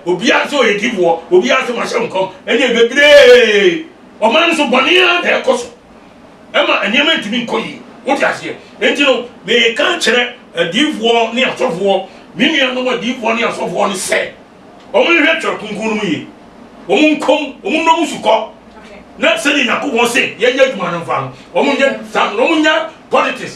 Obiara sɛ ɔyɛ difoɔ, obiara sɛ wahyɛ nkɔm, ɛne bebree. Ɔman no so bɔne ara na ɛkɔ so. Ɛma nneɛma ntumi nkɔ yie. Wote aseɛ? Enti no, meka kyerɛ adiyifoɔ ne asɔfoɔ, me nuanom adiyifoɔ ne asɔfoɔ no sɛ, wɔnhwɛ Twerɛ Kronkron no mu yie. Wɔn nkɔm, wɔn nnɔ mu sukɔ. Na sɛdeɛ Nyankopɔn se yɛnyɛ adwuma no mfa no, wɔn nyɛ saa, na wɔn nyɛ politics.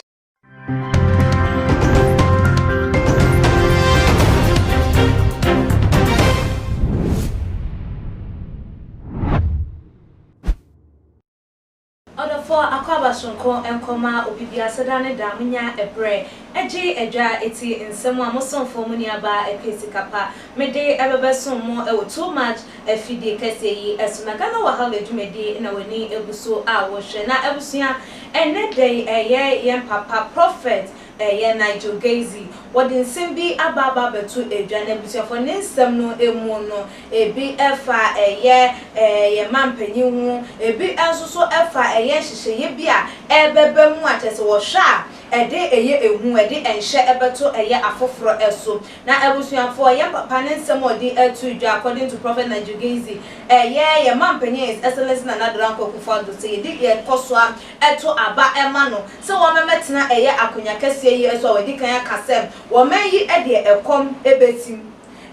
Ɔdɔfoɔ akwaaba soronko nkɔma obi biara sɛ daa ne daa monya ɛberɛ gye adwa ti nsɛm a mo somfoɔ mo nuabaa Akua Sikapa mede ɛbɛbɛsom mo wɔ Too Much afidie kɛseɛ yi so na Ghana Wahala dwumadie na w'ani gu so a wohwɛ na abusua ɛnnɛ da yi ɛyɛ yɛn papa Prophet ɛyɛ Nigel Gaisie wɔde nsɛm bi aba aba abɛto dwa na abusuafoɔ ne nsɛm no mu no ebi fa ɛyɛ yɛn manpanyin ho ebi nso so fa ɛyɛ nhyehyɛeɛ bi a ɛrebɛba mu a kyerɛ sɛ wɔhwɛ a ɛde ɛyɛ ehu ɛde nhyɛ ɛbɛto ɛyɛ afoforɔ so. Na abusuafoɔ, yɛn papa ne nsɛm a ɔde ato dwa according to Prophet Nigel Gaisie, ɛyɛ yɛn manpanyin His Excellency Nana Addo Dankwa Akufo-Addo sɛ yɛdi yɛkɔ so ara to aba ma no sɛ wɔmmɛtena ɛyɛ akonya kɛseɛ yi so a wadi kan aka sɛ wɔman yi deɛ ɛkɔm bɛtim.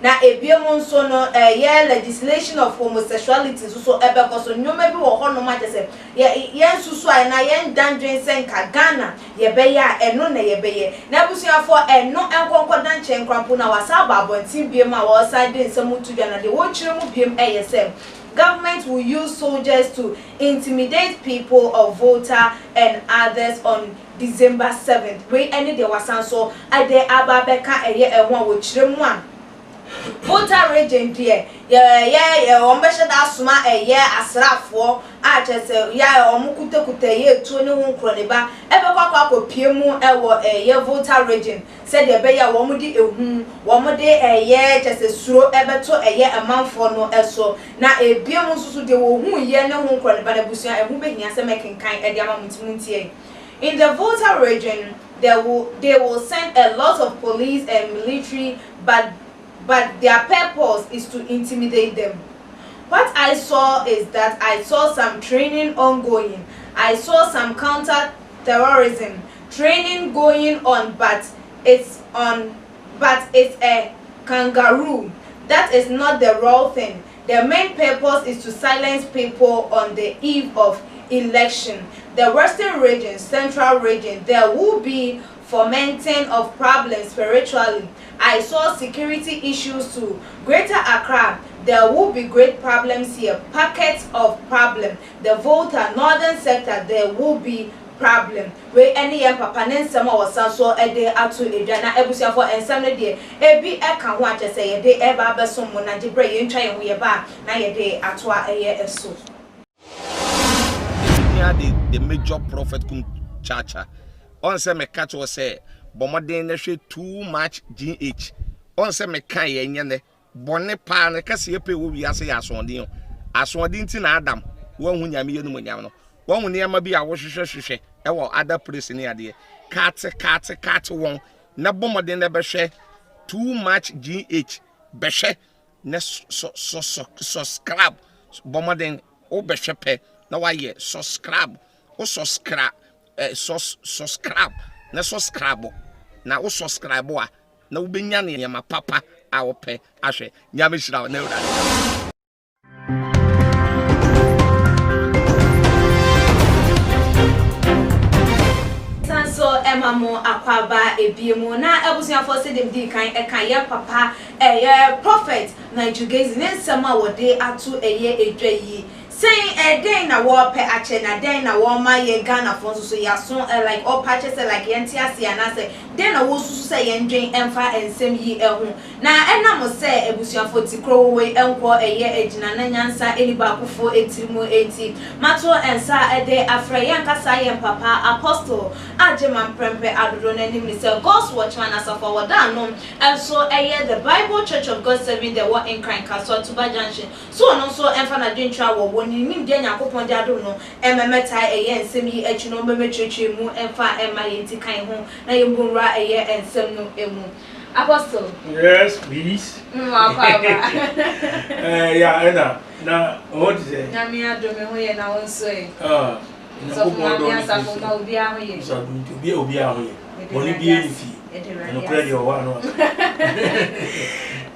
Na ebiom nso no ɛyɛ legislation of homosexuality nso so ɛbɛkɔ so. Nnoɔma bi wɔ hɔnom a kyerɛ sɛ yɛ yɛnsusu a anaa yɛnda ndwen sɛ nka Ghana yɛbɛyɛ a ɛno na yɛbɛyɛ. Na abusuafoɔ ɛno nkɔ nkɔda nkyɛn koraa mpo na wɔasan aba abɔnten biom a wɔresan de nsɛm reto dwa na deɛ wɔrekyerɛ mu biom ɛyɛ sɛ government will use soldiers to intimidate people of Volta and others on December seventh, wei ɛne deɛ wasan so de aba abɛka ɛyɛ ɛho a wɔkyerɛ mu a Volta region deɛ yɛ yɛ yɛ wɔn bɛhyɛ da asoma ɛyɛ asraafoɔ a kyerɛ sɛ yɛ a wɔn kutakuta ɛyɛ etuo ne ho nkorɔneba ɛbɛkɔ akɔ akɔ pie mu ɛwɔ ɛyɛ Volta region sɛdeɛ ɛbɛyɛ a wɔn de ehu wɔn de ɛyɛ kyerɛ sɛ suro ɛbɛto ɛyɛ ɛmanfoɔ no ɛso na ebiem nso so deɛ wɔhu yɛ ne ho nkorɔneba no abusua ɛho bɛhia sɛ mɛkenkan ɛde ama mo nti mo ntie. In the Volta region, they will, they will send a lot of police and military, but, but their purpose is to intimidate them. What I saw is that I saw some training ongoing. I saw some counter-terrorism training going on, but it's on, but it's a kangaroo. That is not the real thing. The main purpose is to silence people on the eve of election. The Western region, Central region, there will be fomenting of problems spiritually. I saw security issues too. Greater Accra, there will be great problems here, pockets of problem. The Volta, Northern sector, there will be problem. Wei ɛne yɛn papa ne nsɛm a wɔsan so de ato edwa na abusuafoɔ nsɛm no deɛ ebi ɛka ho akyɛ sɛ yɛde ɛba abɛsom mo na gye berɛ yɛntwa yɛn ho yɛba a na yɛde atoa ɛyɛ ɛso. Hia the the major prophet kum chacha. Ɔn sɛ meka kyerɛ sɛ bɔ mmɔden na hwɛ too much gh. Ɔn sɛ meka yɛ nyɛ nɛ bɔne paa no kɛse yɛ pɛ wɔ wiase yɛ asoɔden o. Asoɔden nti na Adam wanhu Nyame yɛ numonyam no. Wahu nneɛma bi a wohwehwɛ hwehwɛ ɛwɔ other place ne adeɛ. Kaate kaate kaate wɔn na bɔ mmɔden na bɛhwɛ too much gh bɛhwɛ na sɔ sɔ sɔ subscribe bɔ mmɔden wobɛhwɛ pɛ na wayɛ subscribe wo subscribe eh, sus subscribe na subscribe na wo subscribe a na wobɛnya nneɛma papa a wopɛ ahwɛ. Nyame hyira wo na Awurade. San so ɛma mo akwaaba ebie mu na abusuafoɔ sɛdeɛ medii kan ɛka yɛn papa ɛyɛ Prophet Nigel Gaisie ne nsɛm a wɔde ato ɛyɛ edwa yi sɛn ɛdɛn na wɔpɛ akyɛ na dɛn na wɔma yɛ Ghanafoɔ nso so yɛaso ɛ like ɔpɛ akyɛ sɛ like yɛnte aseɛ anaasɛ dɛn na wɔsusu sɛ yɛndwen ɛmfa nsɛm yi ɛho Na ɛnam sɛ abusuafo ti koro wɔ yi nkɔ ɛyɛ agyina na nyansa nni baakofo tiri mu nti, mato nsa de afrɛ yɛn ankasa yɛn papa Apostle Agyeman Prempeh a dodoɔ no anim ne sɛ God's Watchman asafo a wɔda ano nso yɛ The Bible Church of God Seventh Day wɔ Nkran Kasoa Tuba Junction so ɔno nso mfa n'adwenkyerɛ a wɔwɔ ne nimdeɛ Nyankopɔn de adom no mmɛmmɛtae ɛyɛ nsɛm yi akyi na ɔmmɛmmɛkyerɛkyerɛ mu mfa mma yɛn nti kan ho na yɛmmɔ nwura ɛyɛ nsɛm no mu. Apostle. Yes, please. Wakɔ aba. Eh, ya, ɛna, na, ɔwɔ te sɛ. Nyame adom me ho yɛ na wo nso ɛ. Ah, Sɔfo maame asafo ma obiara ho yɛ. Sɔfo nti obi obiara ho yɛ. Bɔne bi ɛni fie. Ɛnokorɛ deɛ ɔwɔ ano aka.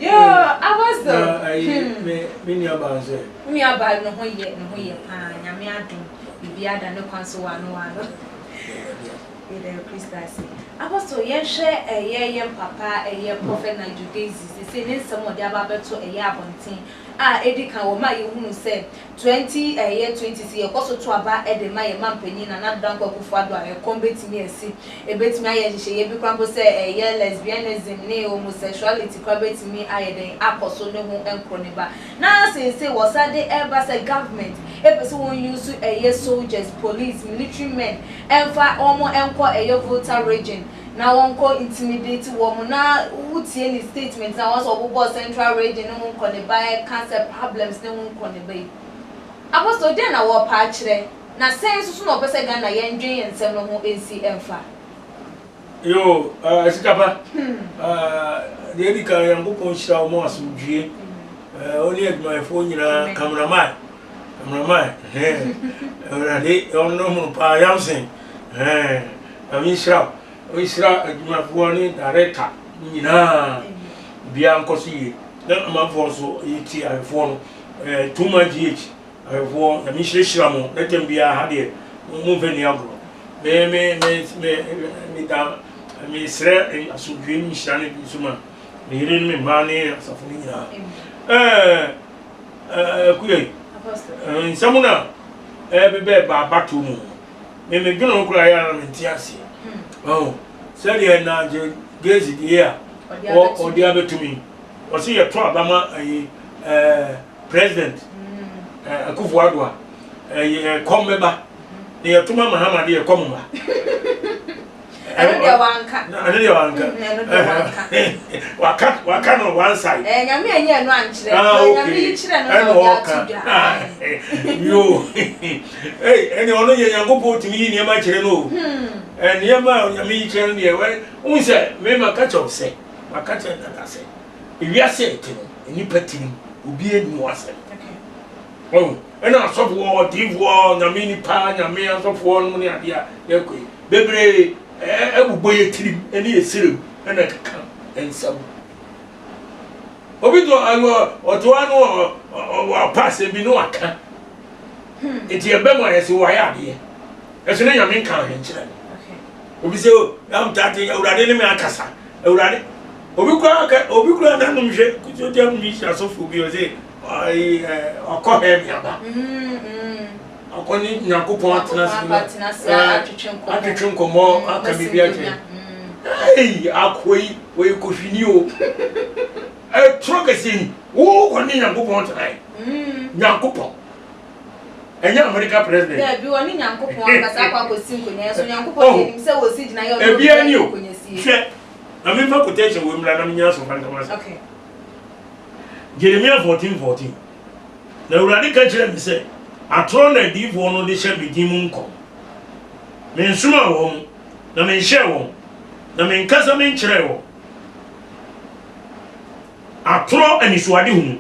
Yo, Apostle. Na ayi me me nua baa nso ɛ. Me nua baa ne ho yɛ, ne ho yɛ paa. Nyame adom. Biribiara da ne kwan so wɔ ano wɔ ano. Yɛda Kristo ase. Apostle, yɛnhwɛ ɛyɛ yɛn papa ɛyɛ Prophet Nigel Gaisie sesei ne nsɛm a ɔde aba abɛto ɛyɛ abɔnten a edi kan wɔ ma yɛhunu sɛ 20 ɛyɛ 20 sɛ yɛkɔ so to aba de ma yɛn mampanyin Nana Addo Dankwa Akufo Addo a ɛkɔm betumi asi. Ebetumi ayɛ nhyehyɛeɛ bi koraa mpo sɛ ɛyɛ lesbianism ne homosexuality koraa betumi ayɛ dɛn akɔ so ne ho nkorɔ ne ba. Na seesei wɔsan de ɛreba sɛ government pɛ sɛ wɔn use ɛyɛ soldiers, police, military men ɛmfa wɔn nkɔ ɛyɛ Volta region na wɔn kɔ intimidate wɔn na wo tie ne statement na wɔn sɛ ɔbobɔ central region ne ho nkɔ ne ba ɛka sɛ problems ne ho nkɔ ne ba yi. Apostle deɛn na wɔpɛ akyerɛ na sɛn nso so na ɔpɛ sɛ Ghana yɛn dwen yɛn nsɛm no ho nsi ɛmfa. Yoo eh, Sikapa, eh, deɛ edi kan Nyankopɔn nhyira wo ma asomdwie, eh, wo ne adwumayɛfoɔ nyinaa, cameraman, cameraman, eh, Awurade ɔno hunu paa, Yamson, eh, Nyame nhyira wo, nhyira adwumayɛfoɔ ne director nyinaa, biara nkɔ so yie, na amanfoɔ nso yɛtie ahwɛfoɔ no, eh, too much GH. Ahwɛfoɔ, Nyame nhyirahyira mo na tɛm biara ha deɛ mo mfa nni agorɔ. Me me me me me da me srɛ asomdwoe ne nhyira ne nso ma me yere ne me mma ne asafo no nyinaa. Ɛɛ ɛɛ kuya yi nsɛm na ɛbɛbɛ ba abatoɔ mu me me dwene ho koraa yɛ ara me nte aseɛ. Ɔho sɛdeɛ na gye gezi deɛ a ɔde abɛtumi ɔse yɛto aba ma ɛyi ɛɛ. President Akufo Addo a ɛyɛ ɛkɔm bɛba na yɛto ma Mahama de ɛkɔm mma. Ɛno deɛ wanka. Ɛno deɛ wanka. Ɛno deɛ wanka. Waka waka no one side. Ɛɛ nyame enye ɛno ankyerɛ. Ah okay. Nyame yi kyerɛ no na ɔde ato dwa. Yo. Hey, ɛne ɔno yɛ Nyankopɔn tumi yi nneɛma kyerɛ no o. Nneɛma a Nyame yi kyerɛ no deɛ, wohu sɛ me maka kyerɛ wo sɛ, maka kyerɛ dada sɛ. Ewiase a yɛte no, nnipa tirim, obiara nni hɔ asɛm. Wahu? Ɛna asɔfoɔ, odiyifoɔ, nyame nipa, nyame asɔfoɔ nom ne adeɛ a yɛkɔ yi, bebree ɛbobɔ yɛ tirim ɛne yɛ serem ɛna ɛkeka nsɛm. Obi to ɔte hɔ ano ɔpa asɛm bi na waka. Nti ɛbɛ mu a yɛsɛ wayɛ adeɛ. Ɛso ne nyame nka ahwɛ nkyerɛ no. Obi sɛ, oh, amtate, awurade ne me akasa. Awurade, obi koraa ka, obi koraa nanom hwɛ kutu tia mi hyɛ asɔfo bi ɔsɛ ɔyi ɛ ɔkɔ hɛ mi aba. Ɔkɔ ne Nyankopɔn atena ase atwetwe nkɔmɔ aka biribi akyerɛ. Ei, akoa yi, wɔyɛ kohwini o. Ɛtoro kɛseɛ ni, wo kɔ ne Nyankopɔn tenae. Nyankopɔn. Ɛnyɛ America president. Daabi, ɔne Nyankopɔn ankasa akɔ akɔsi nkonya. Nso Nyankopɔn deɛ nim sɛ wɔsi gyina yɛ ɔne obi ayɛ nkonya sie. Hwɛ, na memfa quotation wei mmra na menyina so mfa nka m'asɛm. Okay. Jeremia 14 14 Na Awurade ka kyerɛɛ me sɛ, Atorɔ na adiyifoɔ no de hyɛ me din mu nkɔm. Mensomaa wɔn, na menhyɛɛ wɔn, na menkasa menkyerɛɛ wɔn. Atorɔ anisoadehunu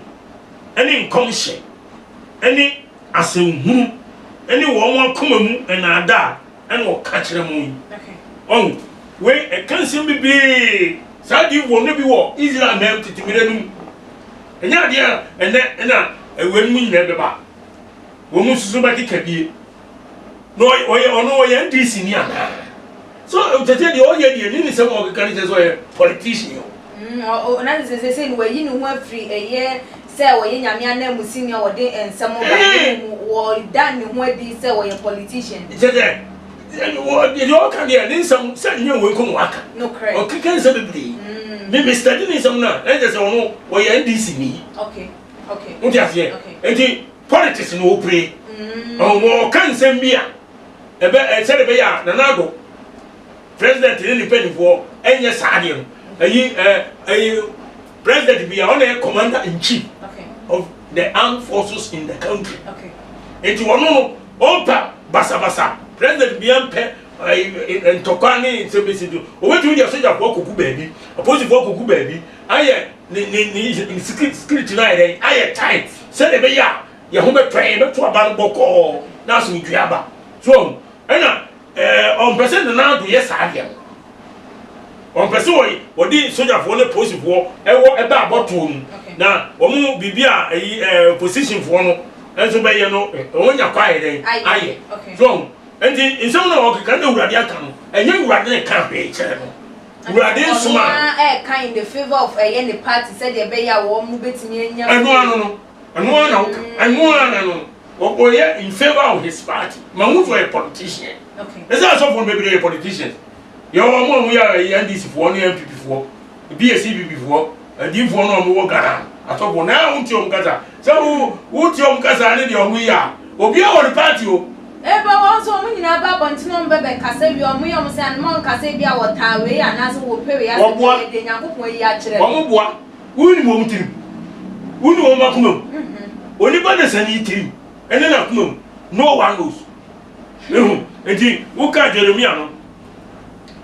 ne nkɔmhyɛ ne asɛnhunu ne wɔn akoma mu nnaadaa na wɔka kyerɛ mo yi. Ɔho, wei ɛka nsɛm bebree. Saa adiyifoɔ no bi wɔ Israel man tete mmerɛ no mu. Ɛnyɛ adeɛ a ɛnɛ na weinom nyinaa bɛba. Wɔn nso so bɛkeka bie. Na ɔyɛ ɔno ɔyɛ NDC ni anaa? So tete deɛ ɔyɛ deɛ ne ne nsɛm a ɔkeka no kyerɛ sɛ ɔyɛ politician o. Mm, na sɛ sɛ sɛ no wayi ne ho afiri ɛyɛ sɛ ɔyɛ nyame ananmusini a ɔde nsɛm ba ne mu wɔda ne ho adi sɛ ɔyɛ politician. Kyɛ sɛ deɛ ɔka deɛ ne nsɛm sɛ nyɛ wei nko na waka. Nokorɛ. Ɔkeka nsɛm bebree. Me me study ne nsɛm no a na kyerɛ sɛ ɔno ɔyɛ NDC ni. Okay. Okay. Wote aseɛ? Okay. Nti politics na ɔpire. Ɔno ɔka nsɛm bi a ɛbɛ sɛdeɛ ɛbɛyɛ a Nana Addo president ne ne mpanimfoɔ ɛnyɛ saa adeɛ no. Ɛyi ɛɛ ɛyi president bi a ɔna yɛ commander in chief okay. of the armed forces in the country. Okay. Nti ɔno no ɔmpɛ basabasa president bi mpɛ. ntɔkwa ne nsɛm bɛsi do, wɔbɛtumi de asogyafoɔ akɔgu baabi, apolisifoɔ akɔgu baabi, ayɛ ne ne ne security no ayɛ dɛn, ayɛ tight, sɛdeɛ ɛbɛyɛ a yɛn ho bɛtɔ yɛn, yɛbɛto aba no bɔkɔɔ na asomdwoeɛ aba. So ɔho ɛna ɔmpɛ sɛ Nana Addo yɛ saa adeɛ no. Ɔmpɛ sɛ wɔde sogyafoɔ ne polisifoɔ ɛwɔ ɛbɛ abɔtoɔ mu na wɔn biribi a ɛyi oppositionfoɔ no nso bɛyɛ no, wɔn nya kɔ ayɛ dɛn ayɛ. So ɔho nti nsɛm na ɔkeka na Awurade aka no, ɛnyɛ Awurade ne ka hwee kyerɛ no. Awurade nsoma no. Ɔno ara ɛka in the favour of ɛyɛ ne party sɛdeɛ ɛbɛyɛ a wɔn mo bɛtumi anya. Ɛno ano no, ɛno ara na woka, ɛno ara no ɔyɛ in favour of his party. Ma ho so ɔyɛ politician. Ɛsɛ asɔfoɔ no bebree yɛ politicians. Yɛwɔ wɔn a wɔyɛ NDC foɔ ne NPP foɔ, ebi yɛ CPP foɔ, adiifoɔ no a wɔwɔ Ghana asɔfoɔ na wontie wɔn kasa. Sɛ wo wotie wɔn kasa ne deɛ wɔn yɛ a, obiara wɔ ne party o. Eba wɔn nso wɔn nyinaa ba abɔnten na wɔn bɛ bɛ kasa wie, wɔn yɛ wɔn sɛ anoma wɔn kasa ebi a wɔtaa wei anaasɛ wɔpɛ wei asɛm Wɔboa. yɛ deɛ Nyankopɔn ayi akyerɛ no. Wɔn boa. Wonim wɔn tirim, wonim wɔn akoma mu. Onipa na sani tirim ɛne n'akoma mu, no one knows. Ehu nti woka Jeremia no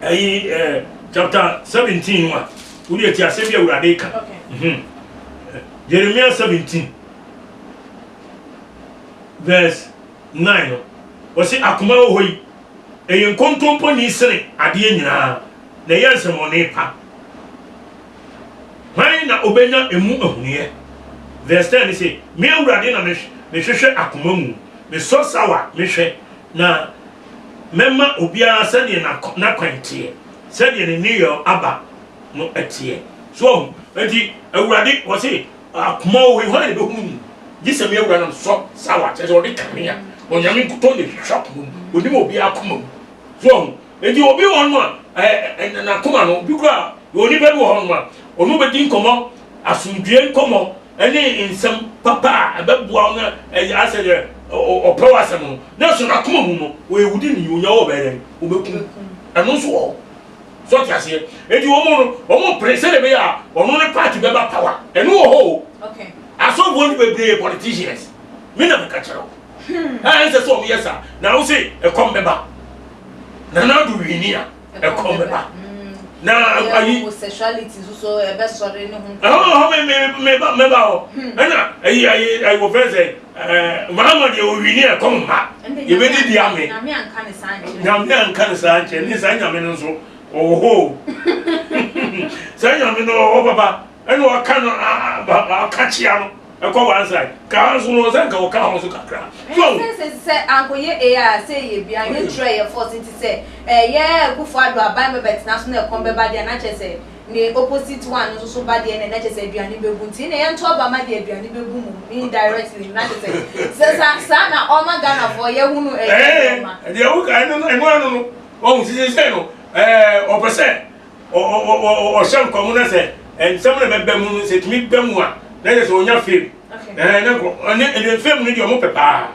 ɛyi chapter 17 no a, wode ati asɛm bi a Awurade ka. Jeremia 17 verse 9 no, wɔsi akoma wɔ hɔ yi, ɛyɛ nkontomponi sene adeɛ nyinaa, na ɛyɛ nsɛmɔne pa. Hwan na obenya emu ahunuiɛ? Verse 10 no se, Me Awurade na mehwehwɛ akoma mu, mesɔ sawa mehwɛ, na mɛma obiara sɛdeɛ n'akwan teɛ, sɛdeɛ ne nneyɛɛ aba no teɛ. So wahu? Enti Awurade, ɔse, akoma wɔ hɔ yi, hwan na ɛbɛhunu mu? Gye sɛ me Awurade na mesɔ sawa, kyerɛ sɛ ɔde kanea. Onyame nkutoo na ɛhwehwɛ akoma mu, ɔnim obiara akoma mu. So wahu? Enti obi wɔ hɔnom a, ɛ, n'akoma no, obi koraa, onipa bi wɔ hɔnom a, ɔno bɛdi nkɔmmɔ, asomdwoeɛ nkɔmmɔ, ne nsɛm papa a ɛbɛboa wo na ɛyɛ asɛ deɛ ɔpɛ w'asɛm no, nanso n'akoma mu no, ɔyɛ wudini, onya wɔ bɛyɛ dɛn, ɔbɛkum. Ɛno nso wɔ hɔ. So ɔte aseɛ? Enti wɔn no, wɔn pere sɛdeɛ ɛbɛyɛ a ɔno ne party bɛba power. Ɛno wɔ hɔ o. Asɔfoɔ no bebree yɛ politicians. Me na meka kyerɛ wo. A ɛnsɛ sɛ wɔyɛ saa. Na wo se ɛkɔm bɛba. Nana Addo wini a, ɛkɔm bɛba. Na ayi. Homosexuality nso so ɛbɛsɔre ne ho. Ɛhɔ hɔ me me me ba me ba hɔ. Ɛna ayi ayi ayi wɔ fɛn sɛ ɛɛ Mahama deɛ owini a ɛkɔm mma. Yɛbɛdi di ame. Nyame anka ne saa nkyerɛ. Nyame anka ne saa nkyerɛ ne saa nyame no nso ɔwɔ hɔ o. Saa nyame no ɔwɔ hɔ papa. Ɛna ɔka no ɔka kyea no ɛkɔ one side ka nso no sɛ nka ɔka ho so kakra. So sɛ sɛ sɛ ankɔyɛ A a sɛ yɛ bi anyɛ true ɛyɛ false nti sɛ ɛyɛ Akufo Addo aban bɛbɛtena so na ɛkɔm bɛba deɛ na kyerɛ sɛ ne opposite one no nso so ba deɛ na na kyerɛ sɛ aduane bɛbu nti na yɛnto aba ma deɛ aduane bɛbu mu indirectly na kyerɛ sɛ sɛ sa saa na ɔma Ghanafoɔ yɛhunu ɛyɛ nneɛma. Ɛɛ deɛ woka ɛno no ɛno ano no ɔhu sisi sɛ no ɛɛ ɔpɛ sɛ ɔhyɛ nkɔm na sɛ nsɛm na bɛbɛ mu no sɛ tumi bɛ mu a na yɛ sɛ ɔnya fame ɛɛ ne nkɔ ɛne ɛne fame no deɛ ɔmo pɛ paa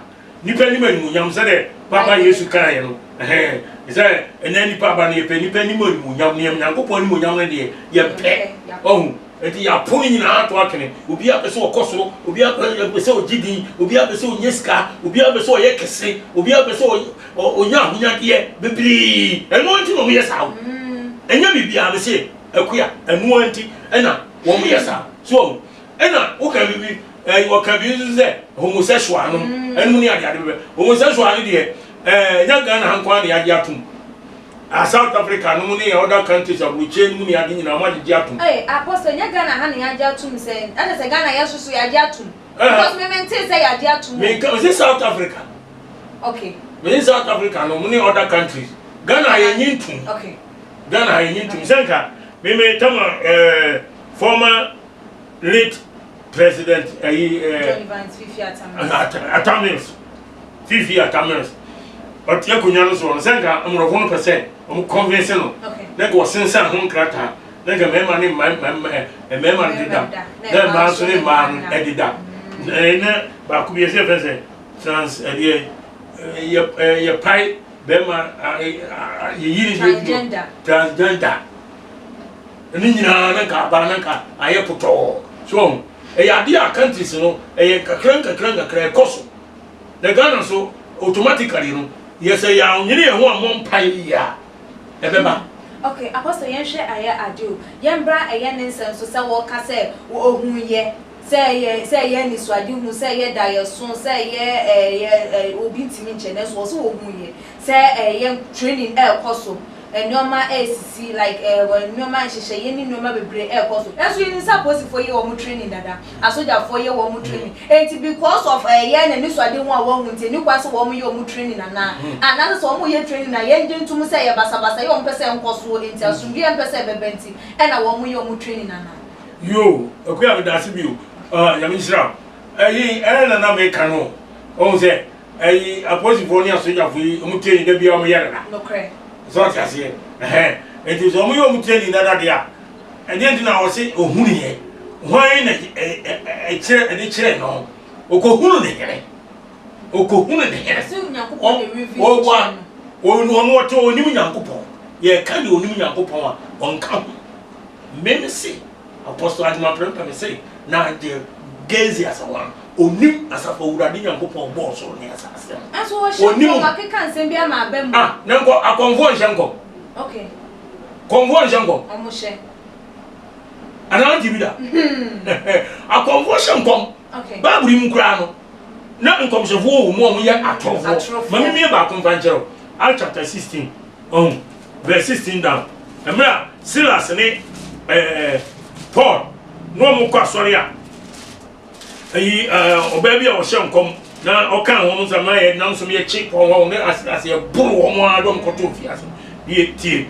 nipa anim animuonyam sɛdeɛ papa Yesu kan yɛ no ɛhɛn sɛ ɛnɛ nipa aba no yɛpɛ nipa anim animuonyam ne Nyankopɔn animuonyam no deɛ yɛmpɛ ɔho nti yɛapo no nyinaa ato atwene. Obiara pɛ sɛ ɔkɔ soro, obiara pɛ sɛ ɔgye din, obiara pɛ sɛ ɔnya sika, obiara pɛ sɛ ɔyɛ kɛse, obiara pɛ sɛ ɔnya ahonyadeɛ bebree. Ɛno nti na wɔyɛ saa o. Ɛnyɛ biribiara, mese Akua, ɛno nti ɛna wɔyɛ saa. So wɔn ɛna woka biribi, ɛɛ wɔka biribi nso sɛ homosexual nom, ɛnom ne adeade bɛbɛ. Homosexual no deɛ, ɛɛ nyɛ Ghana ha nko ara na yɛagye atom. Ah South Africa nom ne other countries aburokyire nom ne ade nyinaa ɔmo agyegye atom. Ei Apostle ɛnyɛ Ghana ha na yagye atum sɛ ɛna sɛ Ghana yɛ soso yagye atum because me me ntee sɛ yagye atum o. Me nka me se South Africa. Okay. Me se South Africa nom ne other countries Ghana ha yɛ nyi ntum. Okay. Ghana ha yɛ nyi ntum sɛ nka me me tama eh, former late president ayi eh, John Evans Fifi Atta Mills. Atta Mills. Fifi Atta Mills ɔte akonnwa no soɔ no, sɛ nka mmorɔfo no pɛ sɛ wɔn convince no, na nka wɔsensan ho nkrataa, na nka mmarima ne mmarima no deda, na mmaa nso ne mmaa no deda. Na baako bi ɛsɛ fɛ sɛ trans ɛdeɛ yɛ yɛ pae bɛrima yɛyi ne deɛ transgender ne nyinaa na nka aba na nka ayɛ potɔɔ so ɛyɛ adeɛ a countries no ɛyɛ nkakra nkakra nkakra ɛkɔ so. Na Ghana nso automatically no Yɛ sɛ yɛannwene yɛn ho ammɔ mpaeɛ yie a, ɛbɛba. Ok apostle yɛnhwɛ ayɛ ade o yɛmbra ɛyɛ ne nsɛm so sɛ wɔka sɛ ohun yɛ sɛ ɛyɛ sɛ ɛyɛ anisoadehu sɛ ɛyɛ daeɛso sɛ ɛyɛ ɛyɛ ɛ obi ntumi nkyɛ nanso wɔse wɔhun yɛ sɛ ɛyɛ training ɛɛkɔ so nnoɔma ɛresisi like ɛɛ nnoɔma nhyehyɛeɛ ne nnoɔma bebree ɛrekɔ so nanso yɛnim sɛ apolisifoɔ yɛ wɔn training dada asogyafoɔ yɛ wɔn training enti because of ɛyɛ n'anisoadehu a wɔahu nti ɛni kwan sɛ wɔn yɛ wɔn training anaa anaasɛ sɛ wɔn yɛ training a yɛn gye ntom sɛ ɛyɛ basabasa yɛ wɔn pɛ sɛ ɛnkɔ soɔ enti asomdwoeɛ mpɛ sɛ ɛbɛba nti ɛna wɔn yɛ wɔn training anaa. Yoo Akua medase bio ah Nyame nhyira wo. Ɛyi ɛna na na meka no o. Wohu sɛ Ɛyi apolisifoɔ ne asogyafoɔ yi wɔn training da biara wɔn yɛ dada. Nokorɛ. Sɛ ɔte aseɛ ɛhɛn nti sɛ wɔn yɛ wɔn training dada deɛ a ɛdeɛ nti na ɔse ohunu yɛ hwan na ɛkyerɛ ɛde kyerɛ no okohunu ne hene okohunu ne hene ɔwa ɔno ɔno ɔte onim Nyankopɔn yɛ ka deɛ onim Nyankopɔn a ɔnka ho mmemme se. Apostle Agyeman Prempeh se na deɛ Gezi Asamoah no, ɔnim Asafo Awurade Nyankopɔn a ɔbɔɔ ɔsoro ne asase no. Nso ɔhyɛ Ɔnim. nkɔm, wakeka nsɛm bi ama aba mu. Ah, na nkɔ, akɔmfoɔ nhyɛ nkɔm. Okay. Kɔmfoɔ nhyɛ nkɔm. Ɔmo hyɛ. Anaa wonte bi da? Akɔmfoɔ hyɛ nkɔm. Okay. Bible yi mu koraa no, na nkɔmhyɛfoɔ wɔ mu a wɔyɛ atorofoɔ. Atorofoɔ. Ma memmie baako mfa nkyerɛ wo. Acts chapter 16. Ɔho, verse 16 down. Mmerɛ a Silas ne ɛɛ Paul na wɔn kɔ asɔre a, ɛyi ɛɛ ɔbaa bi a ɔhyɛ nkɔm na ɔka wɔn nsa ma yɛ nam so yɛ kye Paul wɔn ne Silas yɛ boro wɔn ara dɔm kɔtɔ fi ase. Yɛ tie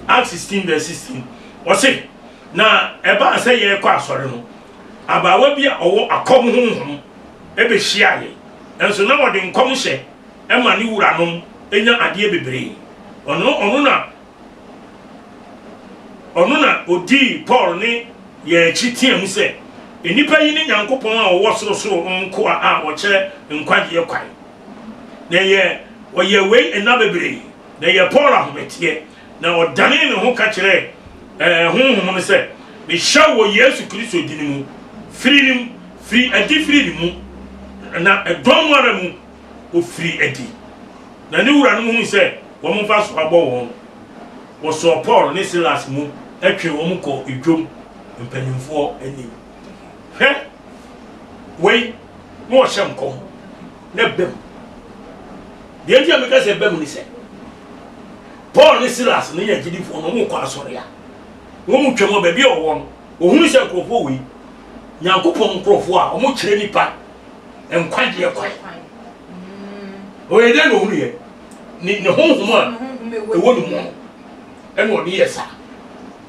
Acts 16 verse 16. Ɔse na ɛbaa sɛ yɛrekɔ asɔre no, abaawa bi a ɔwɔ akɔm honhom ɛbɛhyia yɛn. Nso na ɔde nkɔm hyɛ ma ne wuranom nya adeɛ bebree. Ɔno, ɔno na, ɔno na ɔdii Paul ne yɛn akyi teaam sɛ, Nnipa yi ne Nyankopɔn a ɔwɔ sorosoro nkoa a wɔkyerɛ nkwagyeɛ kwan. Na ɛyɛ, ɔyɛɛ wei nna bebree, na ɛyɛɛ Paul ahometeɛ, na ɔdanee ne ho ka kyerɛɛ ɛɛ honhom no sɛ, Mehyɛ wo wɔ Yesu Kristo dini mu, firi ne mu, firi adi firi ne mu. Na ɛdɔn mu ara mu, Ɔfirii adi, na ne wuranom hunuu sɛ wɔn mfasoɔ abɔ wɔn no, wɔsɔɔ Paul ne Silas mu twee wɔn kɔɔ dwam mpanimfoɔ anim. Hwɛ! Wei na ɔhyɛ nkɔm, na ɛba mu. Deɛ nti a meka sɛ ɛba mu ne sɛ, Paul ne Silas ne yɛ agyidifoɔ no, wɔkɔ asɔre a, wɔn twam a baabi a wɔwɔ no, wɔhunu sɛ nkurɔfoɔ wei, Nyankopɔn nkurɔfoɔ a wɔkyerɛ nipa nkwagyeɛ kwan. Ɔyɛ dɛn na ɔhunu yɛ? Ne ne honhom a ɛwɔ ne mu no ɛna ɔde yɛ saa.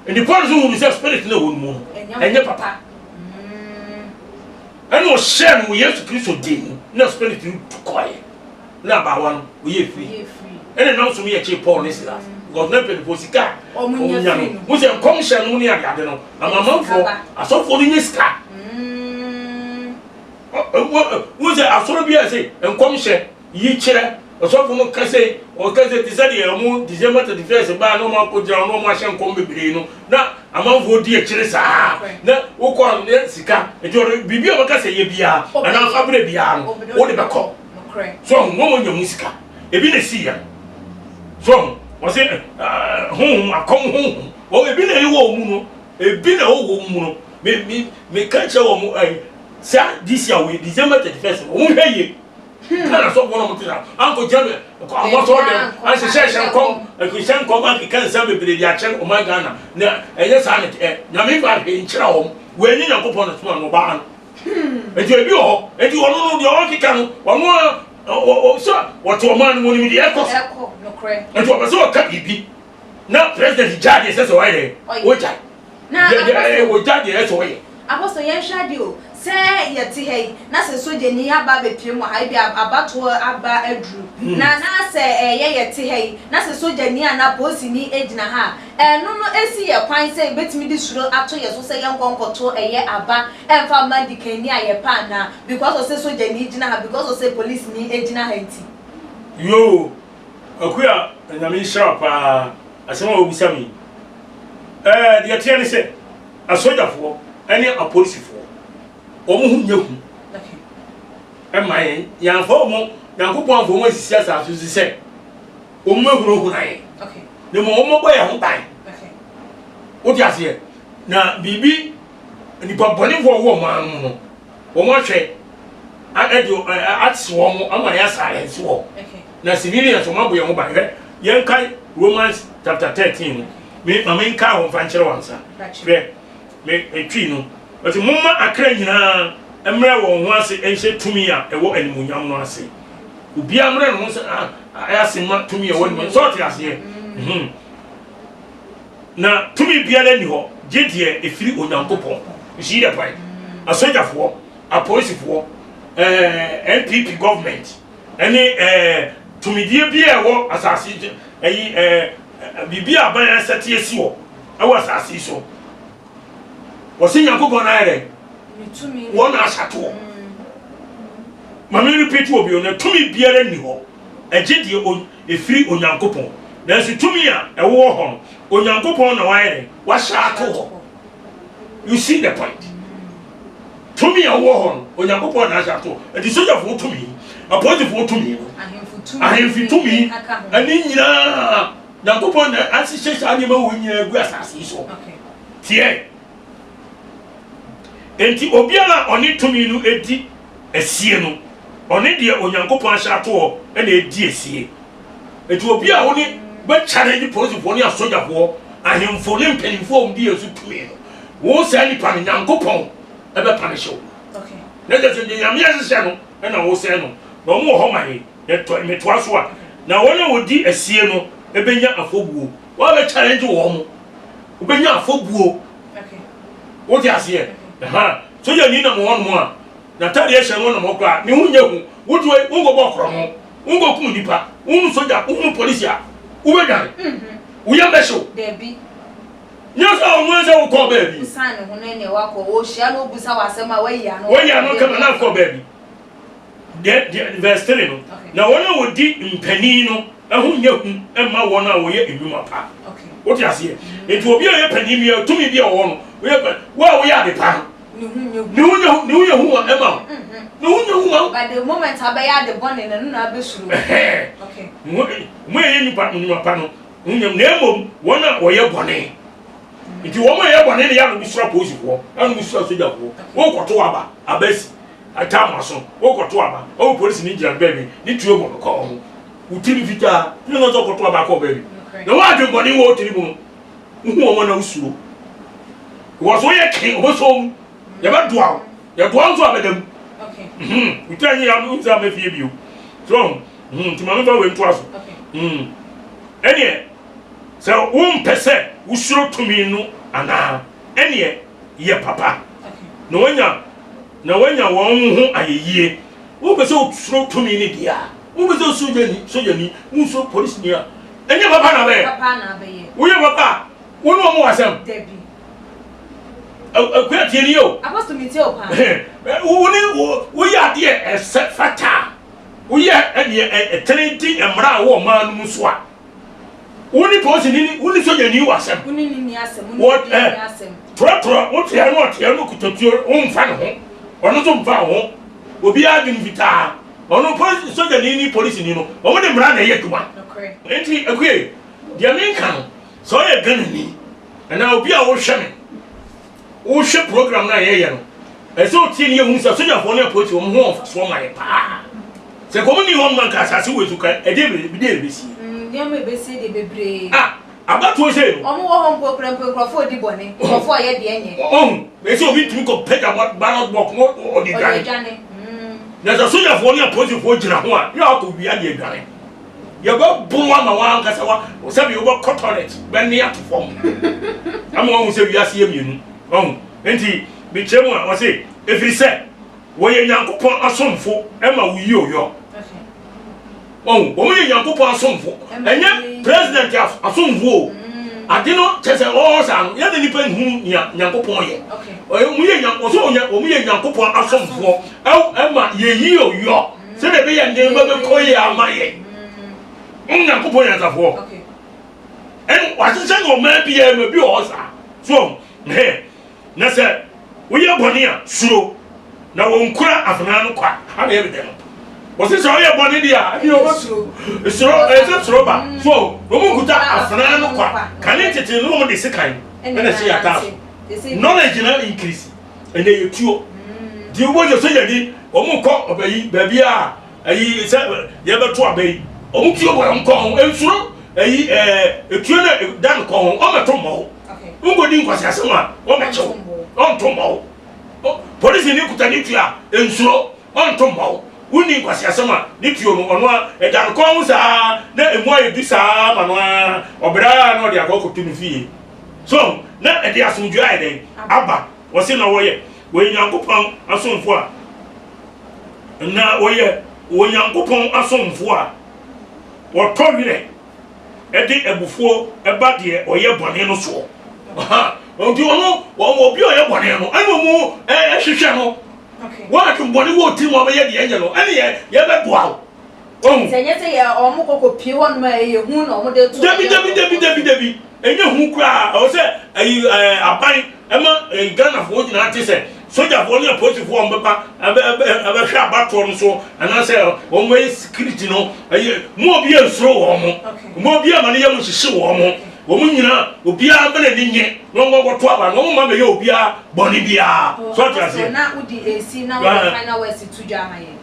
Nti Paul nso hunu sɛ spirit no ɛwɔ ne mu no ɛnyɛ papa. Ɛna ɔhyɛɛ no wɔ Yesu Kristo din mu na spirit no tu kɔeɛ na abaawa no ɔyɛ free. Ɛna nam so no yɛkyee Paul ne Silas because na mpanimfoɔ sika a wɔn nya no mo sɛ nkɔmhyɛ no ne adeade no amamanfoɔ asɔfoɔ no nyɛ sika. Wohu sɛ asɔre bi a ɛsɛ nkɔmhyɛ yi kyerɛ ɔsɔfo no ka sɛ ɔka sɛ te sɛ deɛ ɔmo December 31st baa na ɔmo akɔgyina na ɔmo ahyɛ nkɔm bebree no na amanfoɔ di akyire saa na wokɔ ne sika nti ɔde biribi a ɔbɛka sɛ yɛ biara anaa fa berɛ biara no wode bɛkɔ so ɔho wɔn nya mu sika ebi na esi yɛ so ɔho wɔsɛ honhom akɔm honhom wɔn ebi na ɛwɔ wɔn mu no ebi na ɛwɔ wɔn mu no me me me ka kyerɛ wɔn ɛyi saa this year wei December 31st wɔn hwɛ yie Ghana sɔfoɔ na wɔn te sa ankɔ gyina mi wɔn sɔ dɛm ahyehyɛ hyɛ nkɔm ahyehyɛ nkɔm akeka nsɛm bebree de akyɛ ɔman Ghana na ɛnyɛ saa ne ɛ nyame nfa hwee nkyerɛ wɔn wɔn ani Nyankopɔn na soma no ɔbaa no nti ebi wɔ hɔ nti ɔno no deɛ ɔkeka no ɔno a ɔ sɛ wɔte ɔman no wɔn nim deɛ ɛkɔ so nti ɔpɛ sɛ ɔka biribi na president gyaa deɛ ɛsɛ sɛ ɔyɛ dɛ ɔgyae. Na Deɛ deɛ Apostle. ɛɛ wɔgya deɛ ɛsɛ ɔyɛ. Apostle yɛnhwɛ adeɛ o, sɛ yɛte ha yi na sɛ sogyani aba abɛpue mu wɔ ha, ebia abatoɔ aba aduru, na na sɛ ɛyɛ yɛte ha yi na sɛ sogyani anaa polisini gyina ha a, ɛno no ɛsi yɛ kwan sɛ yɛbɛtumi de suro ato yɛ so sɛ yɛnkɔ nkɔto ɛyɛ aba ɛmfa mma dikanni a yɛpɛ anaa, because of sɛ sogyani gyina ha, because of sɛ polisini gyina ha nti. Yoo Akua Nyame nhyira wo paa asɛm a wobisa me yi. Ɛɛ deɛ ɛteɛ ne sɛ asogyafoɔ ne apolisifoɔ wɔn ho nyɛ hu ɛma yɛn. Yɛamfa wɔn Nyankopɔn amfa wɔn ansisi asase so sɛ. Wɔn mmɛhunahuna yɛn. Na mmom wɔn mmɛbɔ yɛn ho ban. Wote aseɛ? Na biribi, nnipa bɔnefoɔ a wɔwɔ ɔman no mu no, wɔn ahwɛ ɛde ate wɔn ama yɛ asilence wɔn. Na civilians wɔn abɔ yɛn ho ban. Hwɛ, yɛnkae Romans chapter 13 no. Me, ma menkae hɔ mfa nkyerɛ wɔn ansa. Hwɛ, me, metwi no. Ɔse, momma akra nyinaa mmrɛ wɔn ho ase nhyɛ tumi a ɛwɔ animuonyam no ase. Obiara mmrɛ ne ho ase mma tumi a ɛwɔ animuonyam. Sɛ ɔte aseɛ? Mm. Na tumi biara nni hɔ gye deɛ ɛfiri Onyankopɔn. You see the point? Asogyafoɔ, apolisifoɔ, eh, NPP government, ɛne eh, tumidie bi a ɛwɔ asase ɛyi eh, biribi a aban asɛte asi hɔ ɛwɔ asase yi so. Wɔsi Nyankopɔn na ayɛ dɛ? Wɔn na ahyɛ atoɔ. Ma me repeat wɔ bio na tumi biara nni hɔ ɛgye deɛ ɛfiri Onyankopɔn. Nanso tumi a ɛwowɔ hɔ no, Onyankopɔn na wayɛ dɛ? Wahyɛ ato hɔ. You see the point? Tumi a ɛwɔ hɔ no, Onyankopɔn na ahyɛ ato hɔ. Ɛti sogyafoɔ tumi, apolisifoɔ tumi no, ahemfo tumi, ɛne nyinaa Nyankopɔn na ahyehyɛ saa nneɛma wɔ nyinaa gu asase yi so. Tiɛ. Enti obiara a ɔne tumi no di asie no, ɔne deɛ Onyankopɔn ahyɛ ato hɔ na ɛdi asie. Enti obi a wone bɛ challenge polisifoɔ ne asogyafoɔ, ahemfo ne mpanimfoɔ a wɔdi yɛn so tumi no, wo saa nipa no, Nyankopɔn bɛ punish wo. Na kyerɛ sɛ deɛ Nyame ahyehyɛ no na wosɛe no. Na wɔn wɔ hɔ ma yɛn. Metoa so a, na wɔn a wɔdi asie no bɛnya afɔbuo. Wɔn a bɛ challenge wɔn, wobɛnya afɔbuo. Wote aseɛ? Ɛha, sogyani nam hɔnom a, n'atadeɛ hyɛ no nam hɔ koraa, ne ho nyɛ hu. Wotu wonkɔbɔ korɔno, wonkɔkum nipa, wohunu sogya, wohunu polisi a, wobɛdwane. Mm-hmm. Wo yam bɛhye wo. Dabi. Nyɛ sɛ ɔno sɛ wokɔɔ baabi. Wosan ne ho no ɛneɛ wakɔ, wɔhyia no wobusa wɔ asɛm a wayi ano. Wayi ano kama na akɔ baabi. Deɛ, deɛ, verse 3 no, na wɔn a wɔdi mpanin no ho nyɛ hu mma wɔn a wɔyɛ nnwuma pa. Wote aseɛ? Nti obi a ɔyɛ panin bi a tumi bi a ɔwɔ no, woyɛ pa, wo a woyɛ ade pa no, ne ho nyɛ hu, ne ho nyɛ hu, ne ho nyɛ hu ma ɛma wo. Ne ho nyɛ hu ma wo. But the moment abɛyɛ ade bɔne no, ɛno na abɛsuro. Okay. Mo mo a ɛyɛ nipa nnwuma pa no ho nyɛ na mmom wɔn a wɔyɛ bɔne. Nti wɔn a wɔyɛ bɔne no yɛ a na wɔsuro apolisifoɔ, na wɔsuro asogyafoɔ. Wokɔto aba, aba asi. Ataa mo aso, wokɔto aba, ɔwɔ polisini gyina no baabi, ne tuo bɔ no kɔɔ ho, wo tiri fitaa, ne no nso kɔto aba kɔɔ baabi. Na wo adwemmɔne wɔ wo tiri mu no, wohu wɔn na wosuro. Because woyɛ ke, wɔbɛsɔ mu, yɛbɛdoa wo, yɛdoa wo nso abɛda mu. Wo tiri anyɛ yɛ wo nsa mɛfie bio. So, nti ma mefa wei ntoa so. Ɛneɛ, sɛ wompɛ sɛ wosuro tumi no anaa, ɛneɛ yɛ papa na wanya na woanya wɔn ho ayɛyie. Wopɛ sɛ wosuro tumi no deɛ a, wopɛ sɛ wosuro sogyani, sogyani, wonsuro polisini a, ɛnyɛ papa na abɛyɛ. Papa na abɛyɛ. Woyɛ papa a, wo ne wɔn wɔ asɛm. Dabi. Akua tie ni o. Apostle mi tie o paa. Wo ne woyɛ adeɛ ɛsɛ fata a, woyɛ ɛneɛ ɛtene di mmara a ɛwɔ ɔman no mu so a, Wo ne polisini ni, wo ne sogyani wɔ asɛm. Wo ne ne nni asɛm, wo ne obiara nni asɛm. Torɔtorɔ, wo tea no ɔtea no kuta tuo, womfa ne ho, ɔno nso mfa wo ho. Obiara adwene fitaa. Ɔno polisi, sogyani ne polisini no, wɔn de mmara na ɛyɛ adwuma. Enti Akue, deɛ menka no, sɛ ɔyɛ Ghanani anaa obi a wohwɛ me, wohwɛ program no a yɛyɛ no, ɛsɛ sɛ otie ne yɛhunu sɛ sogyafoɔ ne apolisi wɔn ho wɔ mfasoɔ ma yɛ paa. Sɛ nka wɔn nni hɔ nom a nka asase wei so ka ɛdeɛ bi deɛ ɛbɛsie. Mm, nneɛma ɛbɛsie deɛ bebree. Ah, abatoɔ sei no. Wɔn wɔ hɔ mpo kura mpo nkurɔfoɔ ɔdi bɔne, nkurɔfoɔ ɔyɛ deɛ nyɛ. Ɔhu, ɛsɛ obi ntumi kɔ pagya ballot box no ɔde dwane. Ɔde dwane. Mm. Na sɛ sogyafoɔ ne apolisifoɔ gyina ho a, yɛ akɔ wia deɛ dwane. Yɛbɛboro ama wɔn ankasa wa sɛbi wobɛkɔ toilet bɛne ato fam ama wɔn sɛ wiase yɛ mmienu. Ɔhu, nti mekyerɛ mu a wɔse ɛfiri sɛ wɔyɛ Nyankopɔn asomfo ma wo yie ɔyɔ. Ɔhu, wɔn yɛ Nyankopɔn asomfo, ɛnyɛ president asomfo o. Ade no kyɛ sɛ ɔwɔ saa no, yɛn na nipa nhu nea Nyankopɔn yɛ. Wɔn yɛ wɔn yɛ Nyankopɔn asomfoɔ ɛma yɛ yie ɔyɔ. Sɛdeɛ ɛbɛyɛ nneɛma bɛkɔ yie ama yɛn. Wɔn Nyankopɔn nyansafoɔ. Ɛn wahyehyɛ no ɔman biara mu ebi wɔ hɔ saa. So hɛn na sɛ woyɛ bɔne a suro na wɔnkura afenaa no kwa. Ha na ɛyɛ me dɛ no. Wɔsi sɛ ɔyɛ bɔne deɛ a, ɛne ɔbɛsuro. Suro, ɛsɛ suro ba. So, wɔn nkuta afenaa no kwa. Kane tete no wɔn de sekan ɛna ɛhyɛ yɛn ataaso. Knowledge na increase. Ɛnɛ yɛ tuo. Nti wobɔ sɛ sogya ni, wɔn kɔ ɔbɛyi baabi a ɛyi sɛ yɛbɛto aba yi. Wɔn tuo wɔ wɔn kɔn ho. Nsuro ɛyi ɛɛ etuo na da no kɔn ho. Wɔn bɛto mmɔ wo. Nkɔdi nkwasi asɛm a wɔn bɛkyɛw. Wɔn to mmɔ wo. Polisi ni kuta ne tuo a nsuro. Ɔnto mma wo. Wonni nkwaseasɛm a, ne tuo no, ɔno ara, ɛda no kɔn ho saa ara, na emu ayɛ du saa ara ma no ara, ɔbrɛ ara na ɔde akɔ akɔto ne fie. So ahu? Na ɛde asomdwoeɛ ayɛ dɛn? Aba. Wɔse na wɔyɛ wɔyɛ Nyankopɔn asomfoɔ a, na wɔyɛ Onyankopɔn asomfoɔ a wɔtɔ werɛ de abufuo ba deɛ ɔyɛ bɔne no soɔ. Nti ɔno, obi a ɔyɛ bɔne no, ɛna ɔmu hwehwɛ no. Wɔn adwemmɔne wɔ tirim a wɔbɛyɛ deɛ ɛnyɛ no, ɛne yɛ yɛbɛboa wo. Wahu? Sɛ ɛnyɛ sɛ yɛ wɔn kɔ kɔ pie hɔ nom a ɛyɛ hu na wɔn de to. Dabi dabi dabi dabi dabi ɛnyɛ hu koraa ɛwɔ sɛ ɛyi ɛɛ aban ɛma ɛyi Ghanafoɔ nyinaa te sɛ sogyafoɔ ne apolisifoɔ a wɔn bɛba ɛbɛ ɛbɛ ɛbɛhwɛ abatoɔ no so anaasɛ wɔn bɛyɛ security no ɛyɛ mo obi nsoro wɔn mo mo obi ama ne yam nhyehye wɔn mo. Wɔn nyinaa, obiara mma n'ani nnye na ɔnkɔ nkɔto aba no, wɔn mma mmɛyɛ obiara bɔne biara. So ate aseɛ? Na wode esi na wode final words to dwa ama yɛn.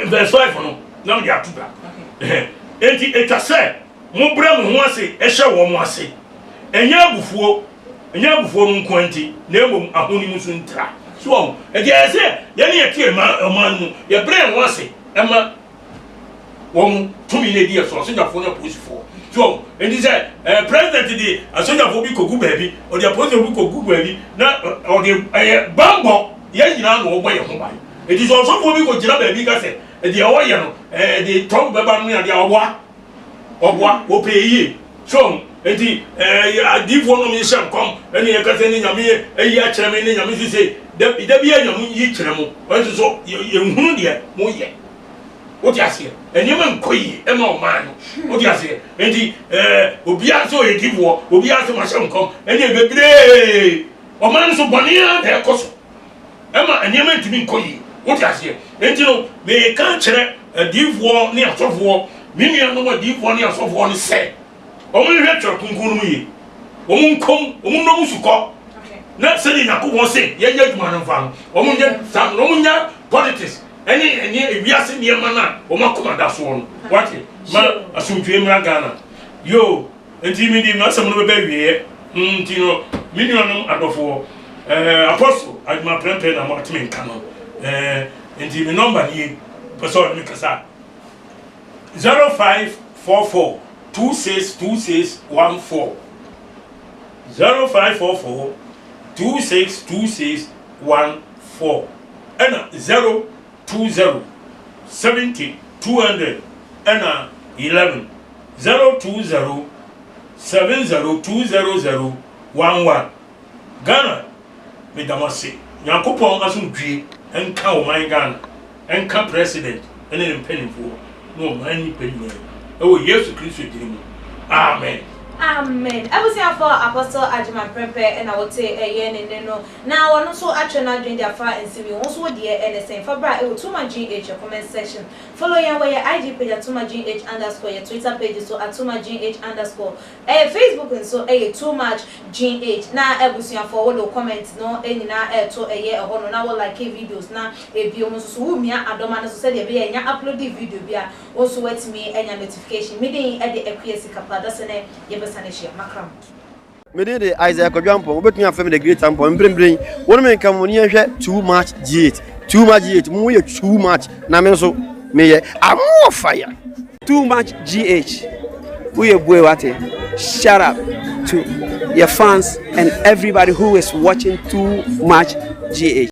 Verse 5 no, na mede ato dwa. Enti etwa sɛ mobrɛ mo ho ase hyɛ wɔn ase, ɛnyɛ abufuo, ɛnyɛ abufuo no nko nti, na mmom ahonim nso ntira. So wɔn, ɛnti ɛyɛ sɛ yɛne yɛte ɔman no mu, yɛbrɛ yɛn ho ase ma wɔn tumi na edi ɛso, asogyafoɔ ne apolisifoɔ. So nti sɛ ɛɛ eh, president de asogyafoɔ bi kogu baabi, ɔde apolisifoɔ bi kogu baabi, na ɔde ɛyɛ bambɔ yɛn nyinaa na ɔbɔ yɛn ho ban. Nti sɛ ɔsɔfoɔ bi kɔgyina baabi ka sɛ deɛ ɔyɛ no ɛɛ de tɔm bɛba no ne adeɛ a ɔboa. Ɔboa, wɔpɛ yie. So ahu? Enti, ɛɛ, adiyifoɔ nom yi hyɛ nkɔm, ɛne yɛka sɛ ne Nyame ayi akyerɛ me, ne Nyame sisei. Da, da biara Nyame yi kyerɛ mo, nso so yɛnhunu deɛ moyɛ. Wote aseɛ? Nneɛma nkɔ yie ɛma ɔman no. Wote aseɛ? Enti, ɛɛ, obiara sɛ ɔyɛ diyifoɔ, obiara sɛ mahyɛ nkɔm, ɛne bebree. Ɔman no so bɔne ara na ɛkɔ so. Ɛma nneɛma ntumi nkɔ yie. Wote aseɛ? Enti no, mereka akyerɛ adiyifoɔ ne asɔfoɔ, me nuanom adiyifoɔ ne asɔfoɔ no sɛ, wɔnhwehwɛ Twerɛ Kronkron no mu yie. Wɔnkɔ mu, wɔnnɔ mu sukɔ, na sɛdeɛ Nyankopɔn se yɛnyɛ adwuma no mfa no, wɔnyɛ saa, na wɔnnya politics ne ɛne ewiase nneɛma no a wɔn akoma da soɔ no. Wate? Ma asomdwoeɛ mmra Ghana. Yoo. Enti mede m'asɛm no bɛba awieɛ. Nti no, me nuanom adɔfoɔ, eh, Apostle Adwuma Prɛmpɛ na moate me nka no. Eh, enti me nɔmba nie, wopɛ sɛ ɔne me kasa a, 0544 262614. 0544 262614. Ɛna 020 70 200 ɛna 11. 020 70 200 11 Ghana meda mo ase Nyankopɔn asomdwie nka ɔman Ghana nka president ne ne mpaninfoɔ ne ɔman nipa nyinaa ɛwɔ Yesu Kristo dini mu Amen. Amen abusuafoɔ Apostle Agyeman Prempeh na wote ɛyɛ ne nne no na ɔno nso atwerɛ n'adwene de afa nsɛm yi ho, wo nso wo deɛ ɛne sɛn? Fa bra ɛwɔ Too Much GH comment section. Follow yɛn wɔ yɛ IG page atomagh underscore, yɛ Twitter page nso atomagh underscore, ɛyɛ Facebook nso ɛyɛ too much gh. Na abusuafoɔ wode wo comment no nyinaa ɛreto ɛyɛ ɛhɔ no na wo like videos na ɛbiom nso so wo mia adɔma no so sɛdeɛ ɛbɛyɛ a yɛnya uploadi video bi a wo nso woatumi anya notification. Me din ɛde Akua Sikapa, dasɛnɛ yɛbɛsane ahyia. Makram. Me din de Isaiah Kwadwo Ampong. Wobɛtumi afrɛ me The Great Ampong. Mprempren, wo ne me nka mo ni yɛnhwɛ Too Much G8. Too Much G8, mo yɛ too much na me nso meyɛ I'm more fire. Too much GH woyɛ bue wate shut up to your fans and everybody who is watching too much GH.